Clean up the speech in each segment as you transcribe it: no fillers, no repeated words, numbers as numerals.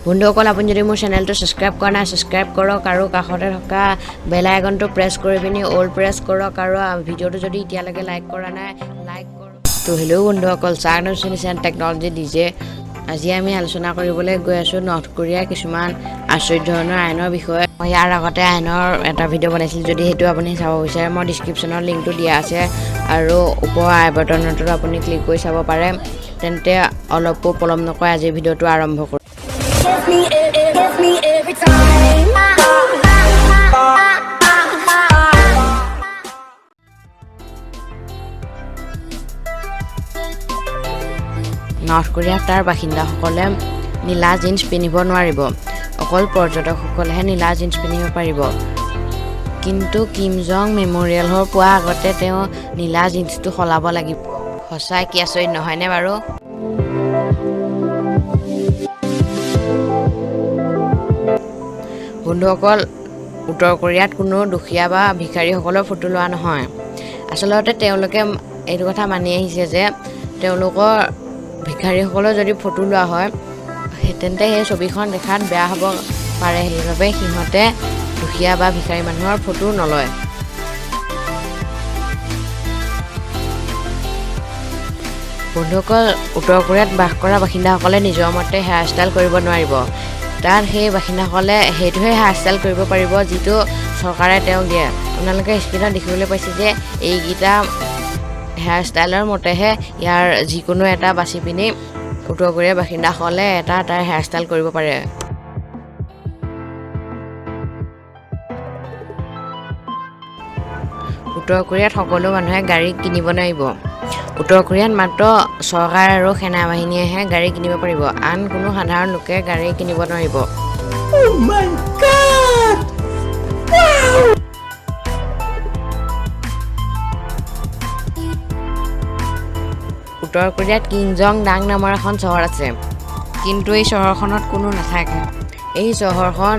বন্ধুসকল, আপুনি যদি মোৰ চেনেলটো ছাবস্ক্ৰাইব কৰা নাই, ছাবস্ক্ৰাইব কৰক আৰু কাষতে থকা বেল আইকনটো প্ৰেছ কৰি পিনি অল প্ৰেছ কৰক আৰু ভিডিঅ'টো যদি এতিয়ালৈকে লাইক কৰা নাই, লাইক কৰক। তো হেল্ল' বন্ধুসকল, স্বাগতম শুনিছে টেকন'লজি ডিজে। আজি আমি আলোচনা কৰিবলৈ গৈ আছোঁ নৰ্থ কোৰিয়াৰ কিছুমান আচৰিত ধৰণৰ আইনৰ বিষয়ে। মই ইয়াৰ আগতে আইনৰ এটা ভিডিঅ' বনাইছিলোঁ, যদি সেইটো আপুনি চাব বিচাৰে মই ডিছক্ৰিপশ্যনত লিংকটো দিয়া আছে আৰু ওপৰৰ আই বাটনটোত আপুনি ক্লিক কৰি চাব পাৰে। তেন্তে অলপো পলম নকৰি আজিৰ ভিডিঅ'টো আৰম্ভ কৰোঁ। Gets me, it gets me every time. North কোৰিয়াত তাৰ বাসিন্দাসকলে নীলা জিন্স পিন্ধিব নোৱাৰিব। অকল পৰ্যটকসকলেহে নীলা জিন্স পিন্ধিব পাৰিব। কিন্তু কিম জং মেম'ৰিয়েল পোৱাৰ আগতে তেওঁ নীলা জিন্সটো সলাব লাগিব। সঁচাই কি আচৰিত নহয়নে বাৰু? বন্ধুসকল, উত্তৰ কোৰিয়াত কোনো দুখীয়া বা ভিখাৰীসকলৰ ফটো লোৱা নহয়। আচলতে তেওঁলোকে এইটো কথা মানি আহিছে যে তেওঁলোকৰ ভিখাৰীসকলৰ যদি ফটো লোৱা হয়, তেন্তে সেই ছবিখন দেখাত বেয়া হ'ব পাৰে। সেইবাবে সিহঁতে দুখীয়া বা ভিখাৰী মানুহৰ ফটো নলয়। বন্ধুসকল, উত্তৰ কোৰিয়াত বাস কৰা বাসিন্দাসকলে নিজৰ মতে হেয়াৰ ষ্টাইল কৰিব নোৱাৰিব। তাত সেই বাসিন্দাসকলে সেইটোহে হেয়াৰ ষ্টাইল কৰিব পাৰিব যিটো চৰকাৰে তেওঁক দিয়ে। আপোনালোকে স্ক্ৰীণত দেখিবলৈ পাইছে যে এইকেইটা হেয়াৰ ষ্টাইলৰ মতেহে ইয়াৰ যিকোনো এটা বাছি পিনি উত্তৰ কোৰিয়াৰ বাসিন্দাসকলে এটা তাৰ হেয়াৰ ষ্টাইল কৰিব পাৰে। উত্তৰ কোৰিয়াত সকলো মানুহে গাড়ী কিনিব নোৱাৰিব। উত্তৰ কোৰিয়াত মাত্ৰ চৰকাৰ আৰু সেনা বাহিনীয়েহে গাড়ী কিনিব পাৰিব। আন কোনো সাধাৰণ লোকে গাড়ী কিনিব নোৱাৰিব। Oh my God! Wow! উত্তৰ কোৰিয়াত কিং জং ডাং নামৰ এখন চহৰ আছে, কিন্তু এই চহৰখনত কোনো নাথাকে। এই চহৰখন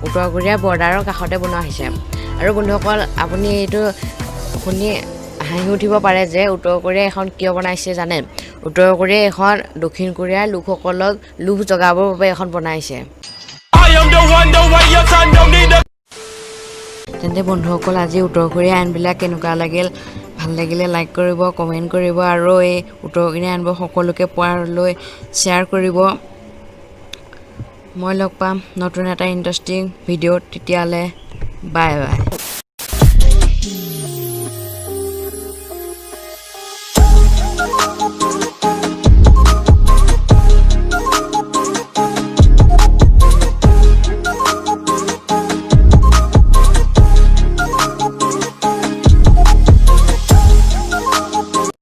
উত্তৰ কোৰিয়াৰ বৰ্ডাৰৰ কাষতে বনোৱা হৈছে। আৰু বন্ধুসকল, আপুনি এইটো শুনি হাঁহি উঠিব পাৰে যে উত্তৰ কোৰিয়াই এখন কিয় বনাইছে জানে? উত্তৰ কোৰিয়াই এখন দক্ষিণ কোৰিয়াৰ লোকসকলক লোভ জগাবৰ বাবে এখন বনাইছে। I am the one, the way your son don't need a তেন্তে বন্ধুসকল, আজি উত্তৰ কোৰিয়া আইনবিলাক কেনেকুৱা লাগিল? ভাল লাগিলে লাইক কৰিব, কমেণ্ট কৰিব আৰু এই উত্তৰ কোৰিয়া আইনবোৰ সকলোকে পোৱালৈ শ্বেয়াৰ কৰিব। মই লগ পাম নতুন এটা ইণ্টাৰেষ্টিং ভিডিঅ'ত। তেতিয়াহ'লে বাই বাই।